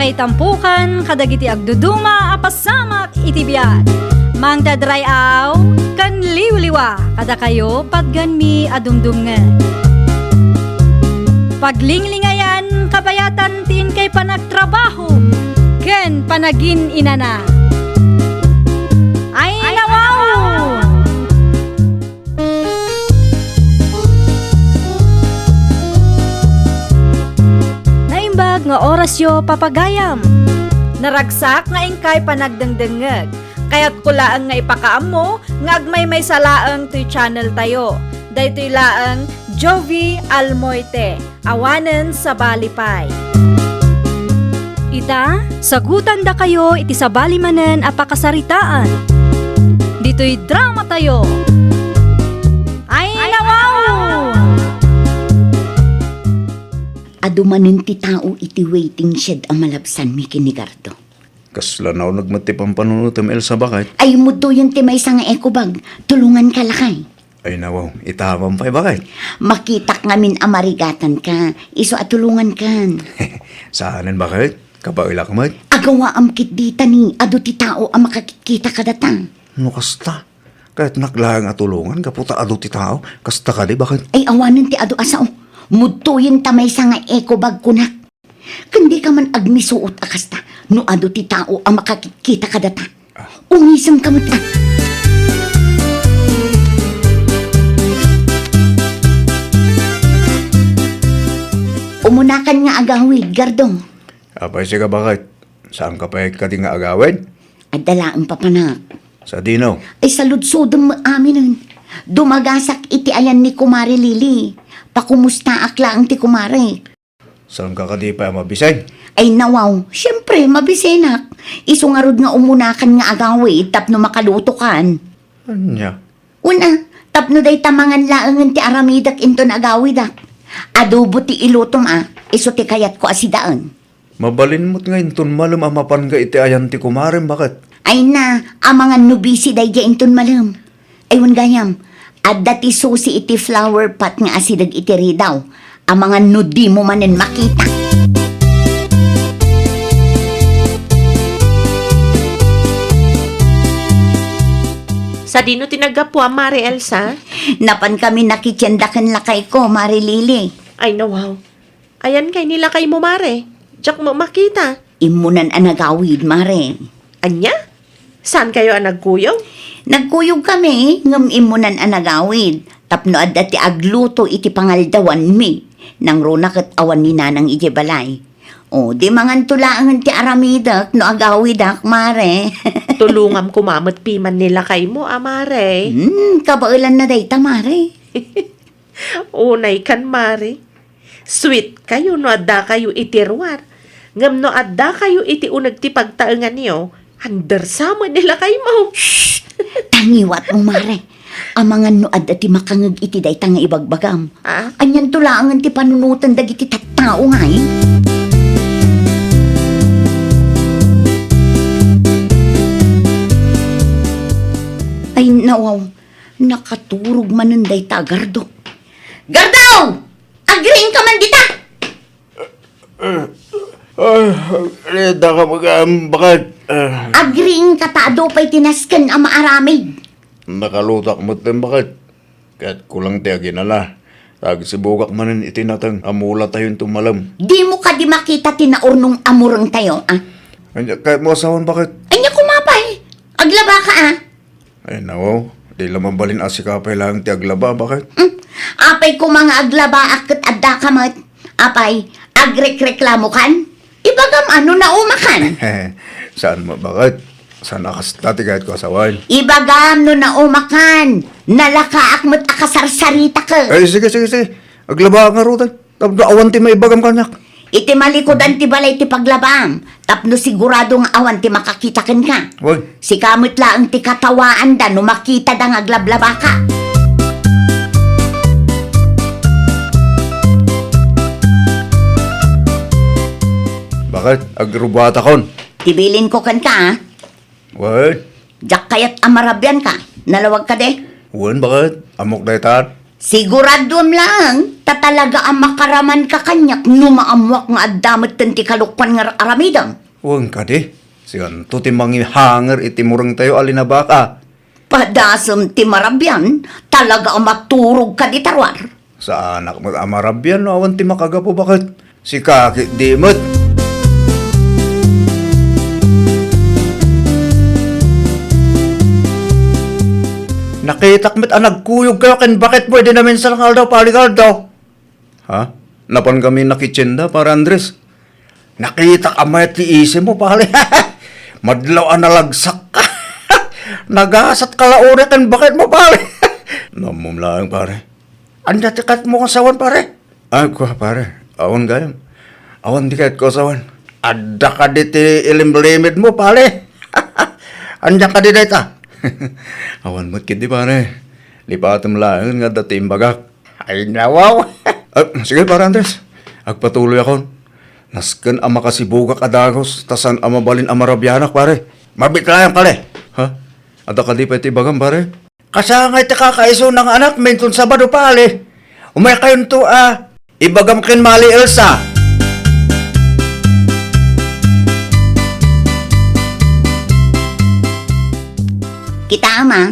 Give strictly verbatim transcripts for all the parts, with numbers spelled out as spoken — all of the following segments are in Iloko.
Itampukan kadagiti agduduma a pasamak iti biag. Mangted ray-aw ken liwliwa kadakayo patgenmi a dumdumngeg. Paglinglingayan kabayatan ti inkay panagtrabaho ken panagin-inana. Ay, nawaw! Naimbag nga orasyo, papagayam. Naragsak nga inkay panagdengdengngeg. Kayatko laeng nga ipakaammo nga agmaymaysa laeng toy channel tayo. Daytoy laeng Jovi Almoite. Awanen sabali pay. Ita, sagutandakayo iti sabali manen a pakasaritaan. Ditoy drama tayo. Ay, nawaw! Adu manen ti tao iti waiting shed a malabsanmi ken ni Gardo. Kasla nauneg met ti pampanunotem, Elsa, baket? Ay, mudtoyen ti maysa nga eco bag. Tulonganka, lakay. Ay, nawaw, itaman pay, baket? Makitak ngamin a marigatanka, isu a tulongankan. Saanen, baket? Kabaelak met? Agawaam ketdi ta ni adu ti tao a makakitkita kadata. No kasta, kayatnak laeng a tulongan gapu ta adu ti tao. Kasta kadi, baket? Ay, awanen ti adu a sao. Mudtoyen ta maysa nga eco bag kunak. Ken dika man agmisuot a kasta no adu ti tao a makakitkita kadata. Ungisem ka met, a. Umunakan nga agawid, Gardo. Apay sika, baket? Saanka pay kadi nga agawid? Adda laeng papanak. Sadino? Ay, saludsodem met aminen. Dumagasak iti ayan ni Kumare Lily. Pakumustaak laeng ti kumare. Saanka kadi pay a mabisig? Ay, nawaw, siempre, mabisinak. Isu ngarud nga umunakan nga agawid tapno makalutokan. Ania? Una, tapno dayta mangan laengen ti aramidek inton agawidak. Adobo ti ilutom a, isu ti kayatko a sidaen. Mabalin met nga inton malem a mapanka iti ayan ti kumarem, baket? Ay na, amangan no bisi daydiay inton malem. Ay, wen gayam, adda ti susi iti flower pot nga asideg iti ridaw. Amangan no dimo manen makita. Sadino ti naggapuam, Mare Elsa? Napankami nakitienda ken lakayko, Mare Lily. Ay, nawaw. Ayan kay ni lakaymo, Mare? Diak met makita. Immunan a nagawid, Mare. Ania? Saankayo a nagkuyog? Nagkuyogkami, ngem immunan a nagawid. Tapno adda ti agluto iti pangaldawanmi. Nangruna ket awan ni Nanang idiay balay. O, di manganto laengen ti aramidek no agawidak, Mare. Tulongam koma met piman ni lakaymo a, Mare. Hmm, kabaelanna dayta, Mare. Unaykan, Mare. Sweetkayo no addakayo iti ruar. Ngem no addakayo iti uneg ti pagtaenganyo, andersa met ni lakaymo. Shh! Ta ngiwatmo, Mare. Amangan no adda ti makangeg iti dayta nga ibagbagam. Ah? Anianto laengen ti panunoten dagiti tattao ngay? Ay, nawaw. Nakaturog manen dayta a Gardo. Gardo! Agriingka man dita! Ah, ah, daka mag-, um, baket? Ah. Agriingka ta adu pay ti nasken a maaramid. Nakalutak met ten, baket. Ket kulang ti aginala. Ta agsibugak manen iti nateng a mulatayo inton malem. Dimo kadi makita ti naurnong a murengtayo, a? Ania, kayatmo a sawen, baket? Ania koma pay? Aglabaka, a? Ay, nawaw. Di la mabalin a sika pay laeng ti aglaba, baket? Hmm. Apay koma nga aglabaak ket addaka met? Apay, agrekreklamokan? Ibagam a no naumakan. Saan met, baket? Saan a kasta ti kayatko a sawen? Ibagam no naumakan. Nalakaak met a kasarsaritaket. Ay, sige, sige, sige. Aglabaak ngaruden. Tapno awan ti maibagam kaniak. Iti malikudan ti balay ti paglabaam, tapno sigurado nga awan ti makakita kenka. Wen. Sika met laeng ti katawaanda no makitada nga aglablabaka. Baket? Agrubuatakon. Ti bilinko kenka, a? Wen. Diak kayat a marabianka. Nalawag kadi? Wen, baket? Ammok daytan. Siguraduem laeng ta talaga a makaramanka kaniak no maammoak nga adda metten ti kalokuan nga aramidem. Wen kadi, sikanto ti mangihanger iti murengtayo a linabaka. Padasem ti marabian, talaga a maturogka dita ruar. Saanak met a marabian no awan ti makagapu, baket? Sika ketdi met. Nakitak met a nagkuyogkayo ken baketmo idi naminsan nga aldaw, Pare Gardo. Ha? Napankami nakitsenna, Pare Andres. Nakitak a mayat ti isimmo, pare. Madlaw a nalagsakka. Nagasat ka la unay ken baketmo, pare. Nammom laeng, pare. Ania ti kayatmo nga sawen, pare? Ay, kua, pare. Awan gayam. Awan ti kayatko a sawen. Adda kadi ti ilimlimedmo, pare. Ania kadi dayta? Awan met ketdi, pare. Lipatem laeng nga adda ti imbagak. Ay, nawaw. Ah, sige, Pare Andres. Agpatuloyakon. Nasken a makasibugak a dagus, ta saan a mabalin a marabianak, pare. Mabiit laeng, pare. Ha? Adda kadi pay ti ibagam, pare? Kasangay ti kakaisuna nga anakmi inton Sabado, pare. Umaykayonto a ibagam ken Mali Elsa. Kita, Ama,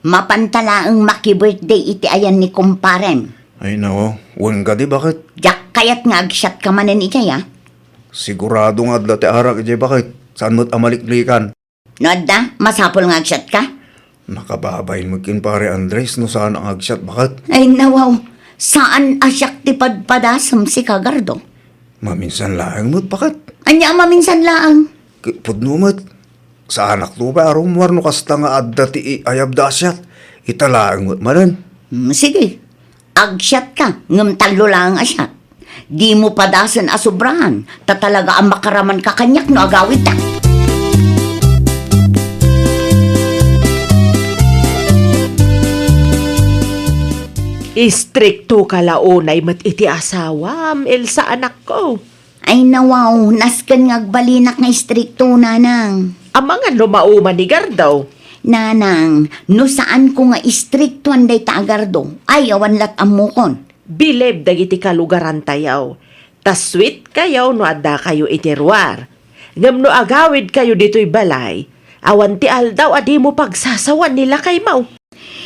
mapanta laeng maki-birthday iti ayan ni kumparem. Ay, nako. Wen kadi, baket? Diak kayat nga agsiatka manen idiay, a. Sigurado nga adda ti arak idiay, baket. Saan met a maliklikan? No adda, masapul nga agsiatka? Nakababain met ken Pare Andres no saan nga agsiat, baket. Ay, nawaw. Saan a siak ti padpadasem, sika, Gardo. Maminsan laeng met, baket. Ania a maminsan laeng? K-, pudno met. Saanakto pay a rummuar no kasta nga adda ti iayabda a siat. Ita laeng met manen. Hmm, sige. Agsiatka, ngem tallo laeng a siat. Dimo padasen a sobraan, ta talaga a makaramanka kaniak no agawidta. Istriktoka la unay met iti asawam, Elsa, anakko. Ay, nawaw, nasken nga agbalinak nga istrikto, Nanang. Amangan no mauma ni Gardo. Nanang, no saanko nga istriktoan dayta a Gardo, ay, awan lat ammokon. Bilib dagiti kalugarantayo, ta sweetkayo no addakayo iti ruar. Ngem no agawidkayo ditoy balay, awan ti aldaw a dimo pagsasawan ni lakaymo.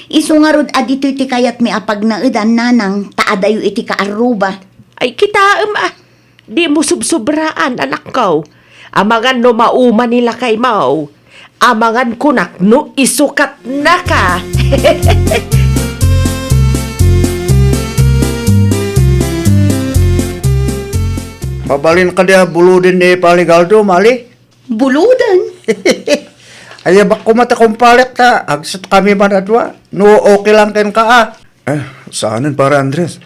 Isu ngarud a ditoy ti kayatmi a pagnaedan, Nanang, ta adayo iti kaarruba. Ay, kitaem a, dimo subsobraan, anakko. Amangan no mauma ni lakaymo. Amangan kunak no isukatnaka. Mabalin kadi a buloden ni Pare Gardo, Mali? Buloden? Ayabak koma ta kumparekta, agsiatkami man a dua. No okay lang kenka, a. Eh, saanen, Pare Andres.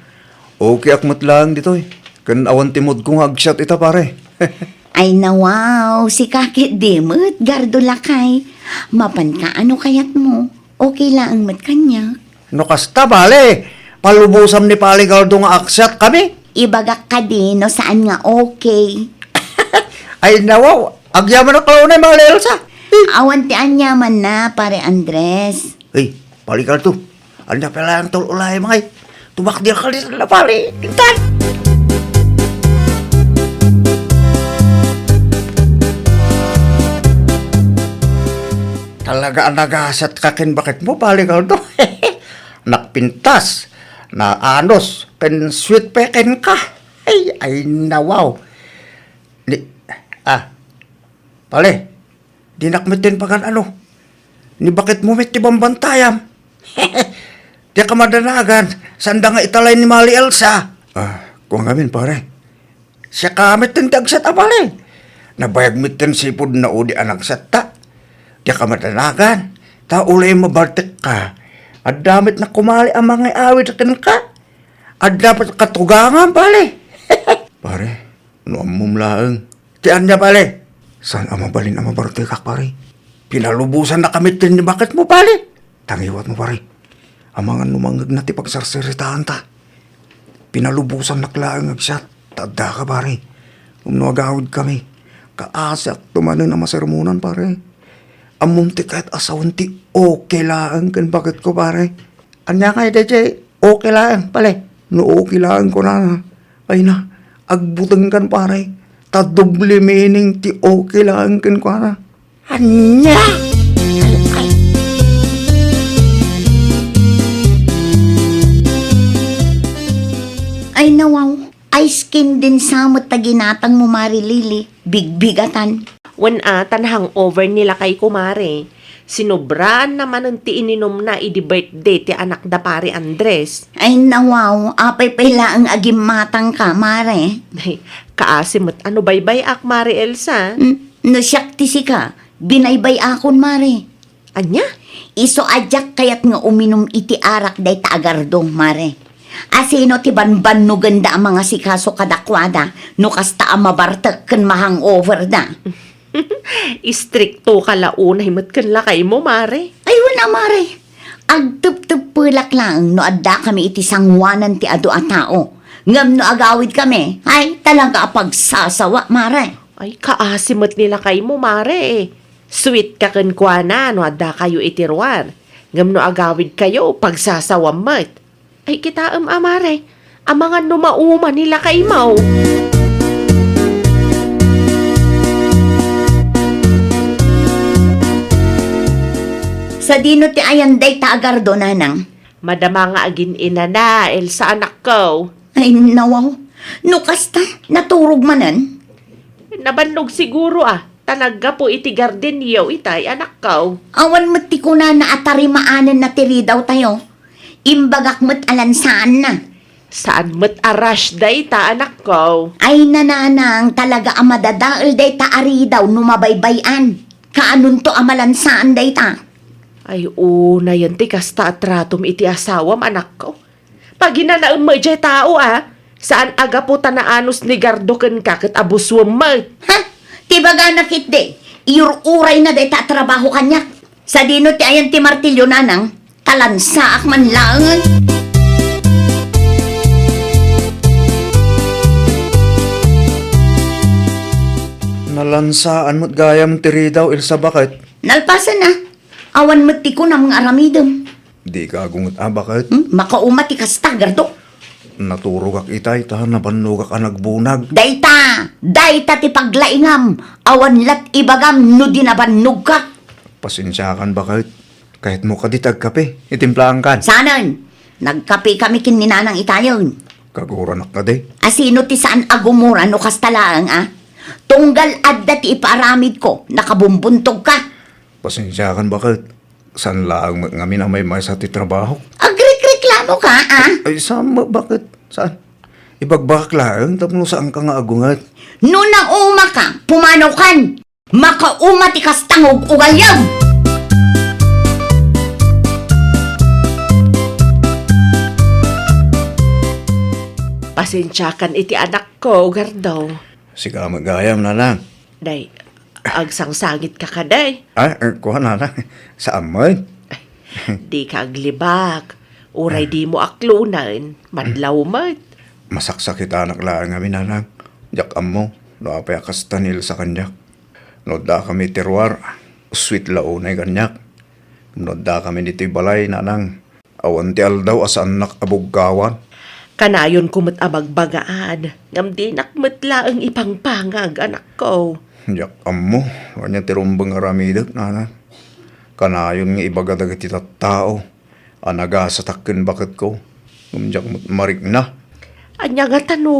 Okay ak met laeng ditoy. Ken awan ti moodko nga agsiat ita, pare. Ay, nawaw, sika ketdi met, Gardo lakay. Mapanka a no kayatmo. Okay laeng met kaniak. No kasta, pare, palubosam ni Pare Gardo nga agsiatkami. Ibagak kadi no saan nga okay. Ay, nawaw, agyamanak la unay, Mali Elsa. Awan ti aniamanna, Pare Andres. Ay, Pare Gardo, ania pay laeng tul-olayam ngay? Tumakder ka dita, pare. Intan! Talaga a nagasiatka ken baketmo, Pare Gardo. Nakpintas, naanos, ken sweet pay kenka. Ay, ay, nawaw. Ni, ah, pare, dinak metten pagan-ano. Ni baketmo met ti bambantayam. Diak a madanagan, sanda nga italay ni Mali Elsa. Ah, kua ngamin, pare. Siak metten ti agsiat a, pare. Nabayag metten sipud naudi a nagsiatta. Diak a madanagan, ta uray mabartekka. Adda met nakumali a mangiawid kenka. Adda met katugangan, pare. Pare, no ammom laeng. Ti ania, pare? Saan a mabalin a mabartekak, pare? Pinalubosannaka metten ni baketmo, pare. Tangiwatmo, pare. Amangan no mangngegna ti pagsarsaritaanta. Pinalubosannak laeng agsiat, ta addaka, pare. Ngem no agawidkami, kaasiakto manen a masermonan, pare. Ammom ti kayat a sawen ti okay laeng ken baketko, pare. Ania ngay daydiay? Okay laeng, pare. No okay laeng kunana. Ay na, agbutengkan, pare. Ta doble meaning ti okay laeng kenkuana. Ania? Ay, ay. Ay, nawaw. Ice candy sa met ta ginatangmo, Mare Lily. Bigbigatan. Wen a, tan hangover ni lakayko, Mare. Sinobraan na manen ti ininumna idi birthday ti anakda Pare Andres. Ay, nawaw, apay pay laeng a gimmatangka, Mare. Ay, kaasi met a no baybay-ak, Mare Elsa. Hmm, no siak ti sika, binaybay-akon, Mare. Ania? Isu a diak kayat nga uminum iti arak dayta a Gardo, Mare. Asino ti banbannogenda a mangasikaso kadakuada no kasta a mabartek ken mahangover da? Istriktoka la unay met ken lakaymo, Mare. Ay, wen a, Mare. Agtepteppelak laeng no addakami iti sangoanan ti adu a tao. Ngem no agawidkami, ay, talaga a pagsasawa, Mare. Ay, kaasi met ni lakaymo, Mare. Sweet ka kenkuana no addakayo iti ruar. Ngem no agawidkayo, pagsasawam met. Ay, kitaem a, Mare. Amangan no mauma ni lakaymo. Sadino ti ayan dayta a Gardo, nanang? Madama nga agin-inana, Elsa, anakko. Ay, nawaw. No kasta, naturog manen? Nabannog siguro, a, ta naggapu iti gardenyo itay, anakko. Awan met ti kunana a tarimaanenna ti ridawtayo. Imbagak met a lansaanna. Saan met a rush dayta, anakko. Ay, nanang, talaga a madadael dayta a ridaw no mabaybay-an. Kaanonto a malansaan dayta? Ay, unayen ti kasta a tratom iti asawam, anakko. Paginanaem met diay tao, a. Saan a gapu ta naanus ni Gardo kenka ket abusuem met. Ha? Ti bagana ketdi, iyur-urayna dayta a trabaho kaniak. Sadino ti ayan ti martilyo, nanang? Ta lansaak man laengen. Nalansaan met gayam ti ridaw, Elsa, baket? Nalpasen a. Awan met ti kunam nga aramidem. Dika agunget a, baket? Hmm? Makauma ti kasta, Gardo. Naturogak itay ta nabannogak a nagbunag. Dayta! Dayta ti paglaingam! Awan lat ibagam no di nabannogka. Pasensiakan, baket. Kayatmo kadi ti agkape? Itimplaankan. Saanen? Nagkapekami ken ni Nanang itayen. Kaguranak kadi? Asino ti saan a gumura no kasta laeng, a? Tunggal adda ti ipaaramidko, nakabumbuntogka. Pasensiakan, baket. Saan laeng met ngamin a maymaysa ti trabahok. Agrekreklamoka, a? Ay, saan met, baket? Saan? Ibagbagak laeng tapno saanka nga agunget. No naumaka, pumanaw kan! Makauma ti kasta nga ug-ugalyem! Pasensiakan iti anakko, Gardo. Sika met gayam, nanang. Day, agsangsangitka kadi? Ah, eh, kuan, nanang. Saan met? Dika aglibak. Uray dimo aklonen, madlaw met. Masaksakitanak laeng ngamin, nanang. Diak ammo no apay a kasta ni Elsa kaniak. No addakami iti ruar, sweet la unay kaniak. No addakami ditoy balay, nanang, awan ti aldaw a saannak a buggawan. Kanayonko met a bagbagaad, ngem dinak met laeng ipangpangag, anakko. Diak ammo, ania ti rumbeng nga aramidek, nanang. Kanayon nga ibaga dagiti tattao a nagasatak ken baketko, ngem diak met marikna. Ania ngata no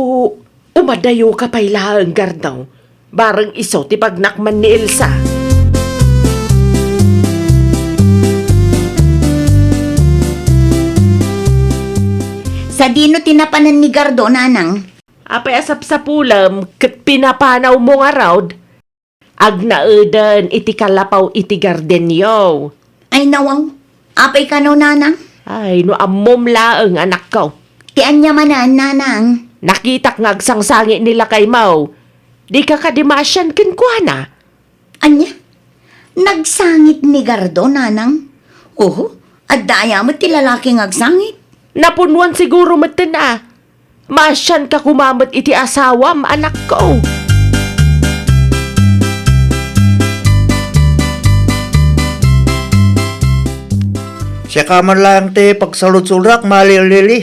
umadayoka pay laeng, Gardo? Bareng isu ti pagnakman ni Elsa. Sadino ti napanen ni Gardo, nanang? Apay a sapsapulem ket pinapanawmo ngarud? Agnaeden iti kalapaw iti gardenyo. Ay, nawaw. Apay kano, nanang? Ay, no ammom laeng, anakko. Ti ania manen, nanang? Nakitak nga agsangsangit ni lakaymo. Dika kadi maasian kenkuana? Ania? Nagsangit ni Gardo, nanang? Oho, adda aya met ti lalaki nga agsangit? Napunuan siguro metten a. Maasianka koma met iti asawam, anakko. Siaka man laeng ti pagsaludsodak, Mali Lili.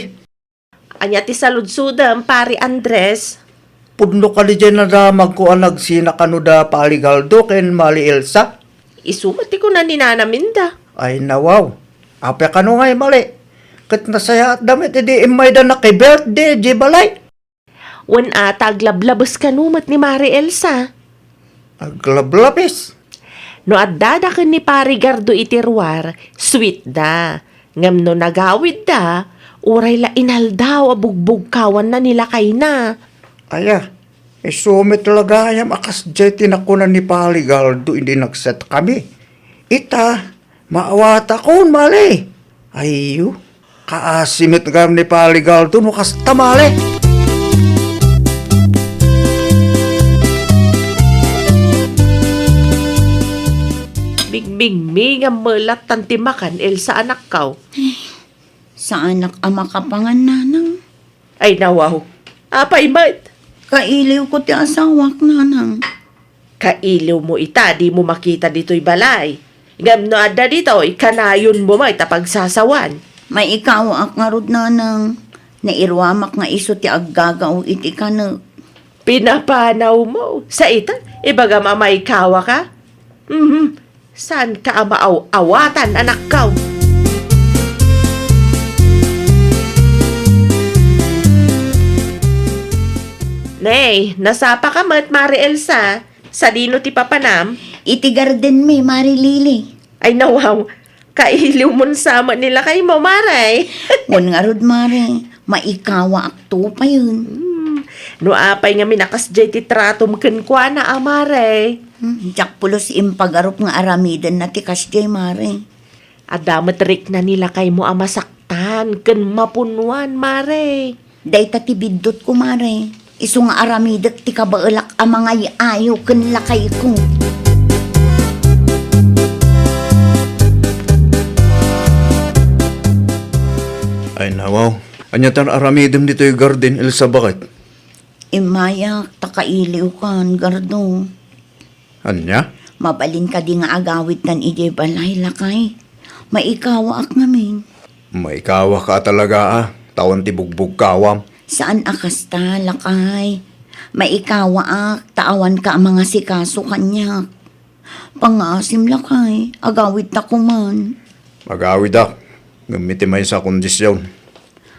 Ania ti saludsodem, Pari Andres? Pudno kadi diay nadamagko a nagsina kano da Pali Galdo ken Mali Elsa? Isu met ti kuna ni Nana Minda. Ay, nawaw. Apay kano ngay, Mali? Ket nasayaatda met idi immayda naki-birthday diay balay. Wen a ta aglablabes kano met ni Mari Elsa. Aglablabes? No addada ken ni Pari Gardo iti ruar, sweet da. Ngem no nagawidda, uray la inaldaw a bugbugkawanna ni lakayna. Aya, isu met la gayam a kasdiay ti nakuna ni Pali Galdo idi nagsetkami. Ita, maawatakon, Mali. Ayyo, kaasi met gayam ni Pali Galdo no kasta, Mali. Bigbigmi nga melat tan ti makan, Elsa, anakkaw. Saanak a makapangan, Nanang. Ay, nawaw. Apay met? Kailiwko ti asawak, Nanang. Kailiwmo ita, dimo makita ditoy balay. Ngem no adda ditoy, kanayonmo met a pagsasawan. Maikawaak ngarud, Nanang. Nairuamak nga isu ti aggagaw iti kanek. Pinapanawmo. Sa ita, ibagam a maikawaka? Mhm. Saanka a maaw-awatan, anakkaw. Nay, nasapaka met, Mari Elsa. Sadino ti papanam? Iti gardenmi, Mari Lili. Ay, nawaw. Kailiwmon sa met ni lakaymo, Mari. Wen ngarud, Mari. Maikawaak to payen. Hmm. No apay ngamin a kasdiay ti tratom kenkuana a, Mari? Hmm, diak pulos impagarup nga aramidenna ti kasdiay, Mari. Adda met rikna ni lakaymo a masaktan ken mapunuan, Mari. Dayta ti biddutko, Mari. Isu nga aramidek ti kabaelak a mangay-ayo ken lakayko. Ay, nawaw. Ania tan aramidem ditoy garden, Elsa, baket? Immayak ta kailiwkan, Gardo. Ania? Mabalin kadi nga agawidtan idiay balay, lakay? Maikawaak ngamin. Maikawaka a talaga, a, ta awan ti bugbugkawam. Saan a kasta, lakay. Maikawaak ta awanka a mangasikaso kaniak. Pangasim, lakay, agawidta koman. Agawidak, ngem iti maysa a kondision.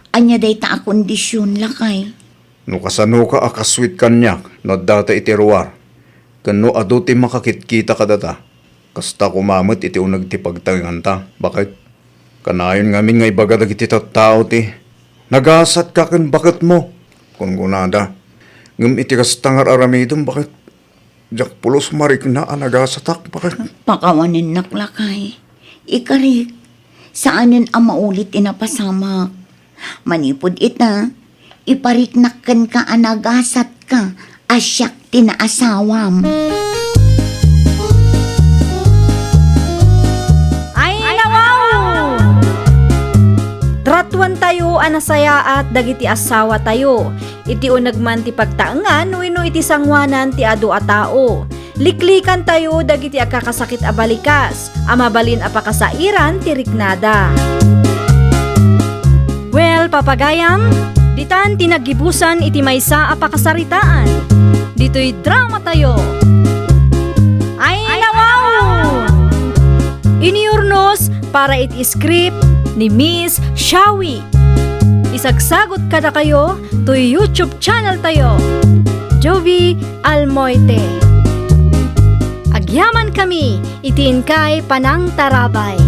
Ania dayta a kondision, lakay? No kasanoka a kasweet kaniak no addata iti ruar, ken no adu ti makakitkita kadata, kasta koma met iti uneg ti pagtaenganta, baket. Kanayon ngamin nga ibaga dagiti tattao ti, "Nagasatka ken baketmo," kunkunada. Ngem iti kasta nga ar-aramidem, baket, diak pulos marikna a nagasatak, baket. Pakawanennak, lakay. Ikarik, saanen a maulit ti napasamak. Manipud ita, ipariknak kenka a nagasatka a siak ti naasawam. Ay, nawaw! Tratuantayo a nasayaat dagiti asawatayo, iti uneg man ti pagtaengan wenno iti sangoanan ti adu a tao. Liklikantayo dagiti agkakasakit a balikas a mabalin a pakasairan ti riknada. Well, papagayam, ditan ti naggibusan iti maysa a pakasaritaan. Ditoy dramatayo. Ay, nawaw! Iniurnos para iti script ni Miss Shawi. Isagsagot kadakayo toy YouTube channel tayo, Jovi Almoite. Agyaman kami iti inkay panangtarabay.